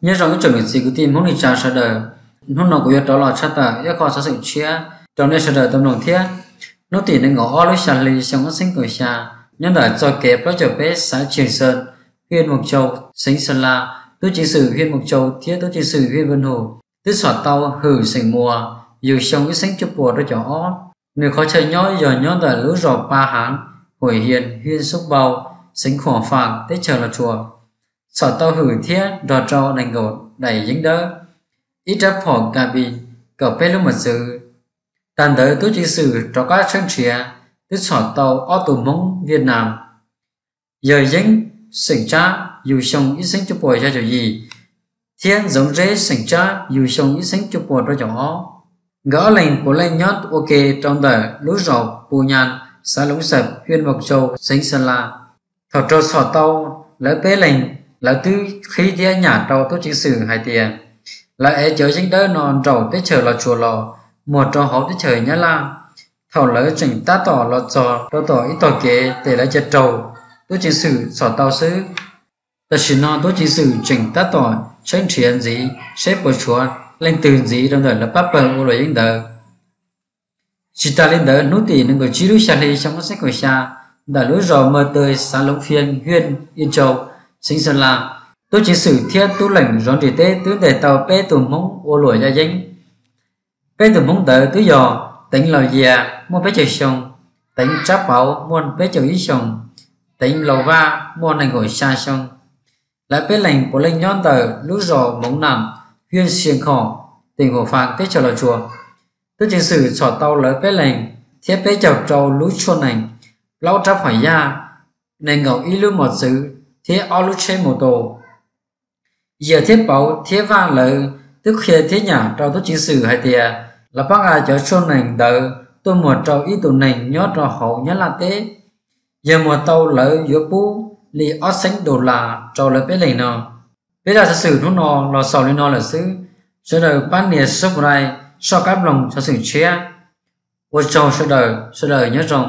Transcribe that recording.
Nyob zoo ib tsoom niam txiv kwv tij Hmoob neej tsa sawv daws, hnub no kuv yuav rov los tshaj tawm ib qho xov xwm tshiab rau nej sawv daws tau mloog thiab. Hnub tim nees nkaum ob lub xya hli xyoo ob txhiab kaum xya, nyob ntawm txoj kev plaub caug peb xav Tshee Xees, hiaj Moos Tsau, xeev Xa La, tub ceev xwm hiaj Moos Tsau thiab tub ceev xwm hiaj Vwj Hum twb txhom tau Hwm xeem Muas yug xyoo ib txhiab cuaj puas rau caum ob. Nws qhov chaw nyob yog nyob ntawm lub zos Pa Haav, Huam Hias, hiaj Xub Npau, xeev Khuam Fam, teb chaws Los Tsuas. Txhom tau Hwm thiab nrog rau nees nkaum daim yeeb dawb, ib rab phom Ka Bi, kaum peb lub mos txwv. Tag ntawd tub ceev xwm rov qab tshawb nrhiav, twb txhom tau ob tug Hmoob Viaj Nam, yog Yeeb xeem Tsab yug xyoo ib txhiab cuaj puas xya caum yim thiab Ntxoov Zeb xeem Tsab yug xyoo ib txhiab cuaj puas rau caum ob. Nkawd ob leeg puav leej nyob ua ke rau ntawm lub zos Pu Nyas, xav Loov Xawm, hiaj Moos Tsau, xeev Xa La. Thaum raug txhom tau lawv peb leeg, lawv twb qhib thiab nyam rau tub ceev xwm hais tias lawv ev cov yeeb dawb no nraum teb chaws Los Tsuas los muag rau hauv teb chaws Nyab Laj. Thaum lawv tseem tab tom los txog rau tom ib tog kev ces lawv cia raug tub ceev xwm txhom tau xwb. Tam sim no tub ceev xwm tseem tab tom tshawb nrhiav ntxiv seb puas tshuav leej twg ntxiv rau ntawm lawv pab pawg ua luam yeeb ntawd. Tsis tas li ntawd, hnub tim nees nkaum tsib lub xya hli xyoo ob txhiab kaum xya, ntawm lub zos Mawg Taw, xav Loov Phiaj, hiaj Yaj Tsau, xeev Xa La, tub ceev xwm thiab tub leem zov nrim teb twb ntes tau peb tug Hmoob ua luam yaj yeeb. Peb tug Hmoob ntawd twb yog Teev Laus Yias muaj peb caug xyoo, Teev Tsab Pauv muaj peb caug ib xyoos, Teev Laus Vaj muaj nees nkaum xya xyoo. Lawv peb leeg puav leej nyob ntawm lub zos Moov Nam, hiaj Xia Khom, teem Huam Fam, teb chaws Los Tsuas. Tub ceev xwm txhom tau lawv peb leeg thiab peb caug rau lub tshuaj nees, plaub rab phom yaj, nees nkaum ib lub mos txwv thiab ob lub tsheb mus tus. Yias thiab Pauv thiab Vaj lawv twb qhia thiab nyam rau tub ceev xwm hais tias lawv pab nqa cov tshuaj nees ntawd tuaj muag rau ib tug neeg nyob rau hauv Nyab Laj teb. Yog muag tau lawv yuav pub li ob txhiab dollar rau lawv peb leeg no. Peb zaj xov xwm hnub no los xaus li no lawm xwb. Sawv daws pab nias subscribe, soj qab mloog xov xwm tshiab. Ua tsaug sawv daws, sawv daws nyob zoo.